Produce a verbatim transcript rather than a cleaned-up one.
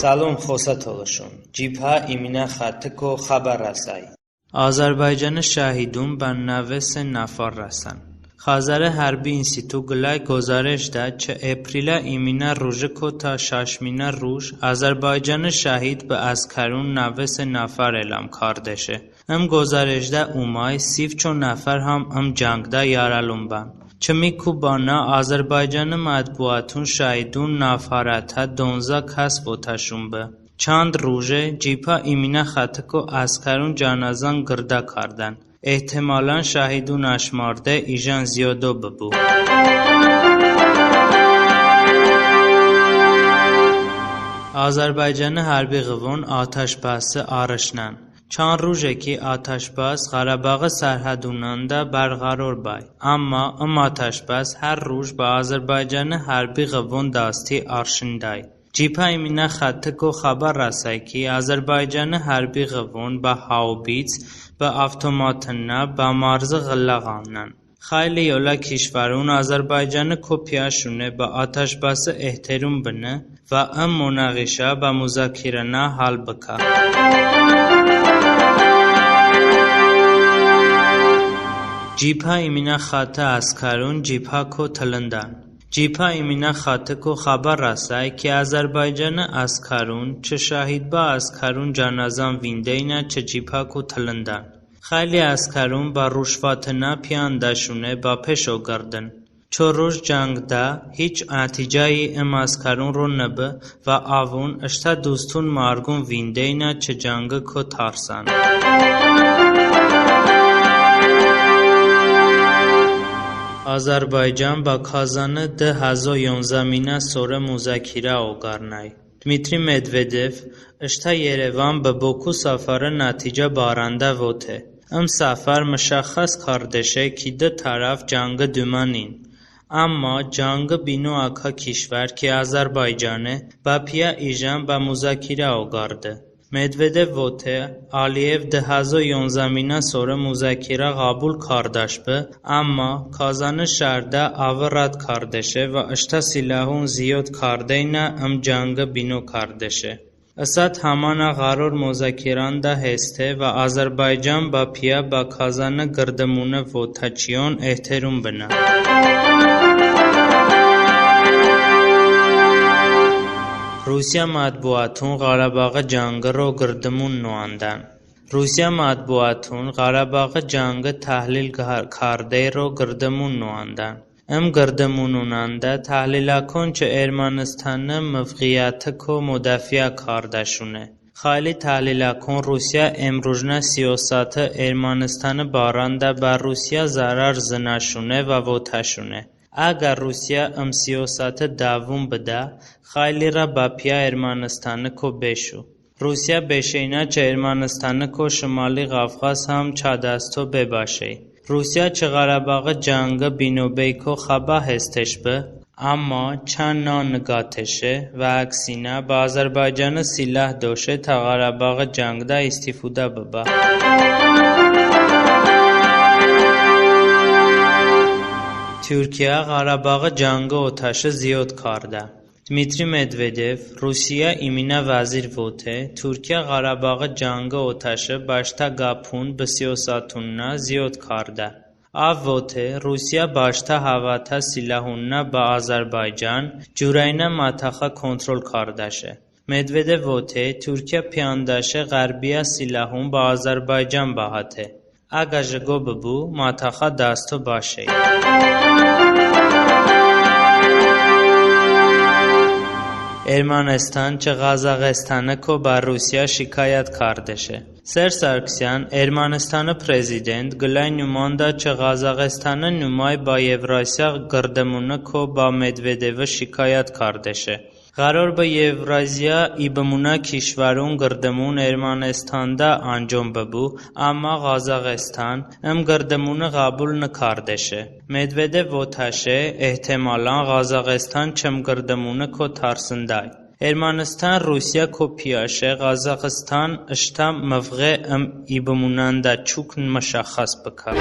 Səlom xosə tolışon. Cibhə iminə xətiku xəbər rəsəy. Azərbaycani şəhidun bə nəvə se nəfər rəsən. Xəzəri hərbi institu qıləy qozarışdə çı eprilə iminə rujiku tə şəşminə ruj Azərbaycani şəhid bə əskərun nəvə se nəfər elam kardışe. Im qozarışdə uməy si ço nəfər ham ım cəngdə yarəlun bən. Çımiku bənav Azərbaycani mətbuatun şəhidun nəfərə tə donzə kəs votəşun bə. Çand ruje cibhə iminə xətiku əskərun cənəzən qırdə kardən. Ehtimalən şəhidun əşmarde ijən ziyodo bıbu. Azərbaycani hərbi ğıvon atəşbəsi arışnən. Çan ruje ki atəşbəs Ğərəboği sərhədunəndə bərğəror bəy. Əmma ım atəşbəs hər ruj bə Azərbaycani hərbi ğıvon dasti arşindəy. Cibhə iminə xətiku xəbər rəsəy ki Azərbaycani hərbi ğıvon bə haubits, bə avtomatınə, bə marzi ğıllə ğəvnən. Xəyli yolə kişvərun Azərbaycani ko piyəşune bə atəşbəsi ehterum bıni və ım monağişə bə muzakirənə həl bıkə. Cibhə iminə xəti əskərun cibhə ko tılındən. Cibhə iminə xətiku xəbər rəsəy ki Azərbaycani əskərun çı şəhid bə əskərun cənəzən vindeynə çı cibhəku tılındən. Xəyli əskərun bə ruşvətınə piyəndəşune bə peşo qırdın. Ço ruj cəngdə hiç nəticəy ım əskərunro nıbı və əvun ıştə dustun marqun vindeynə çı cəngiku tarsən. Azərbaycan bə Kazani dı həzo yonzəminə sori muzakirə oqarnəy. Dmitri Medvedev ıştə Yerevan bə Boku səfəri nəticə barədə vote. Im səfər mışəxxəs kardışe ki dı tərəf cəngi dumənin. Əmma cəngi bino əkə kişvər ki Azərbaycane, bəpiyə ijən bə muzakirə oqarde. Medvedev vote, Əliyev dı həzo yonzəminə sori muzakirə ğəbul kardəş bı, əmma Kazani şərdə əvi rədd kardışe və ıştə silahun ziyod kardeynə ım cəngi bino kardışe. Isət həmənə ğəror muzakirəndə heste və Azərbaycan bəpiyə bə Kazani qırdımuni votəçiyon ehterum bınə. Rusiyə mətbuatun Ğərəboği cəngiro qırdımun noəndən. Rusiyə mətbuatun Ğərəboği cəngi təhlil kardeyro qırdımun noəndən. Im qırdımununəndə təhliləkon çı Ermənıstani mıvğiyətiku mudafiə kardəşune. Xəyli təhliləkon Rusiyə emrujnə siyosəti Ermənıstani barədə bə Rusiyə zərər zınəşune və votəşune. Əgər Rusiyə ım siyosəti dəvum bıdə, xəyli rə bəpiyə Ermənıstaniku beşu. Rusiyə beşeynə çı Ermənıstaniku Şımali Ğəfğəz həm çə dasto bebəşey. Rusiyə çı Ğərəboği cəngi bino beyku xəbə hesteş bı, əmma çə nıqatışe və əksinə bə Azərbaycani silah doşe tə Ğərəboği cəngdə istifudə bıbə. Turkiyə Ğərəboği cəngi otəşi ziyod kardə. Dmitri Medvedev, Rusiyə iminə vəzir vote, Turkiyə Ğərəboği cəngi otəşi bəştə qəpun bı siyosətunnə ziyod kardə. Əv vote, Rusiyə bəştə həvatə silahunnə bə Azərbaycan curəynə mətəxə kontrol kardəşe. Medvedev vote, Turkiyə piyəndəşe ğərbiyə silahun bə Azərbaycan bəhəte. Əgə jıqo bıbu, mətəxə dasto bəşey. Ermənıstan çı Ğəzəxıstaniku bə Rusiyə şikayət kardışe. Serj Sarkisyan, Ermənıstani prezident, qıləy numandə çı Ğəzəxıstani numay bə Yevrasiya qırdımuniku bə Medvedevi şikayət kardışe. Ğəror bı Yevraziya ibəmunə kişvərun qırdımun Ermənıstanədə əncom bıbu, əmma Ğəzəxıstan ım qırdımuni ğəbul nıkardışe. Medvedev votəşe, ehtimalən Ğəzəxıstan çım qırdımuniku tarsındəy. Ermənıstan Rusiyəku piyəşe Ğəzəxıstan ıştə mıvğe ım ibəmunədə çokn mışəxxəs bıkə.